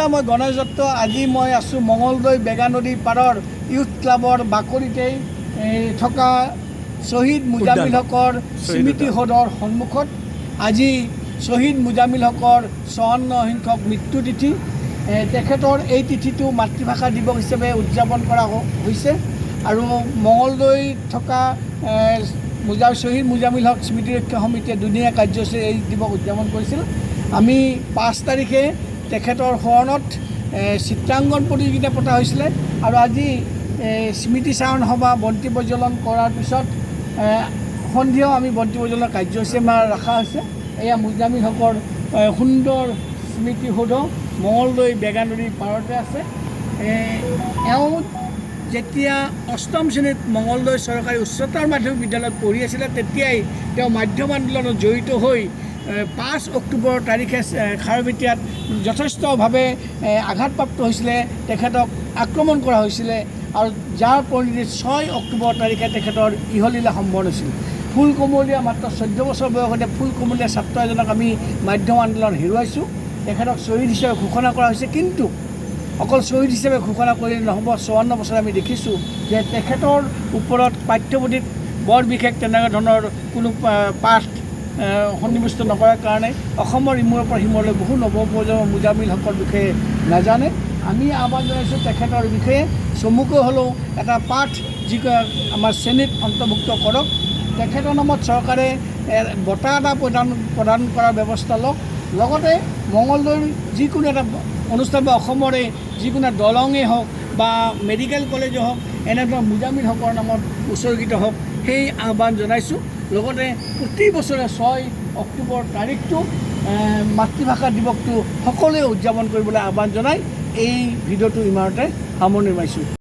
নমস্কাৰ, মই গণেশ দত্ত। আজি মই আছোঁ মঙলদৈ বেগা নদীৰ পাৰৰ ইউথ ক্লাবৰ বাকৰিতেই এই থকা শ্বহীদ মুজামিল হকৰ স্মৃতিসৌধৰ সন্মুখত। আজি শ্বহীদ মুজামিল হকৰ 54 সংখ্যক মৃত্যু তিথি। তেখেতৰ এই তিথিটো মাতৃভাষা দিৱস হিচাপে উদযাপন কৰা হৈছে আৰু মঙলদৈত থকা শ্বহীদ মুজামিল হক স্মৃতি ৰক্ষা সমিতিয়ে দুদিনীয়া কাৰ্যসূচীৰে এই দিৱস উদযাপন কৰিছিল। আমি 5 তাৰিখে তেখেতৰ সোঁৱৰণত চিত্ৰাংকন প্ৰতিযোগিতা পতা হৈছিলে আৰু আজি স্মৃতিচাৰণ সভা, বন্তি প্ৰজ্বলন কৰাৰ পিছত সন্ধিয়াও আমি বন্তি প্ৰজ্বলনৰ কাৰ্যসূচী আমাৰ ৰখা হৈছে। এয়া মুজামিল হকৰ সুন্দৰ স্মৃতিসৌধ মঙলদৈ বেগা নদীৰ পাৰতে আছে। এওঁ যেতিয়া অষ্টম শ্ৰেণীত মঙলদৈ চৰকাৰী উচ্চতৰ মাধ্যমিক বিদ্যালয়ত পঢ়ি আছিলে, তেতিয়াই তেওঁ মাধ্যম আন্দোলনত জড়িত হৈ 5 অক্টোবৰ তাৰিখে খাৰুপেটীয়াত যথেষ্টভাৱে আঘাতপ্ৰাপ্ত হৈছিলে। তেখেতক আক্ৰমণ কৰা হৈছিলে আৰু যাৰ পৰিণতিত 6 অক্টোবৰ তাৰিখে তেখেতৰ ইহলীলা সম্বৰণ হৈছিল। ফুল কোমলীয়া, মাত্ৰ 14 বছৰ বয়সতে ফুল কোমলীয়া ছাত্ৰ এজনক আমি মাধ্যম আন্দোলন হেৰুৱাইছোঁ। তেখেতক শ্বহীদ হিচাপে ঘোষণা কৰা হৈছে, কিন্তু অকল শ্বহীদ হিচাপে ঘোষণা কৰিলে নহ'ব। 54 বছৰ আমি দেখিছোঁ যে তেখেতৰ ওপৰত পাঠ্যপুথিত বৰ বিশেষ তেনেকুৱা ধৰণৰ কোনো পাঠ সন্নিৱিষ্ট নকৰাৰ কাৰণে অসমৰ ইমূৰৰ পৰা সিমূৰলৈ বহু নৱপ্ৰজন্ম মুজামিল হকৰ বিষয়ে নাজানে। আমি আহ্বান জনাইছোঁ, তেখেতৰ বিষয়ে চমুকৈ হ'লেও এটা পাঠ যি আমাৰ শ্ৰেণীত অন্তৰ্ভুক্ত কৰক। তেখেতৰ নামত চৰকাৰে বঁটা এটা প্ৰদান প্ৰদান কৰাৰ ব্যৱস্থা লওক। লগতে মঙলদৈৰ যিকোনো এটা অনুষ্ঠান বা অসমৰে যিকোনো দলঙেই হওক বা মেডিকেল কলেজেই হওক, এনেধৰণৰ মুজামিল হকৰ নামত উৎসৰ্গিত হওক, সেই আহ্বান জনাইছোঁ। লগতে প্ৰতি বছৰে 6 অক্টোবৰ তাৰিখটো মাতৃভাষা দিৱসটো সকলোৱে উদযাপন কৰিবলৈ আহ্বান জনাই এই ভিডিঅ'টো ইমানতে সামৰণি মাৰিছোঁ।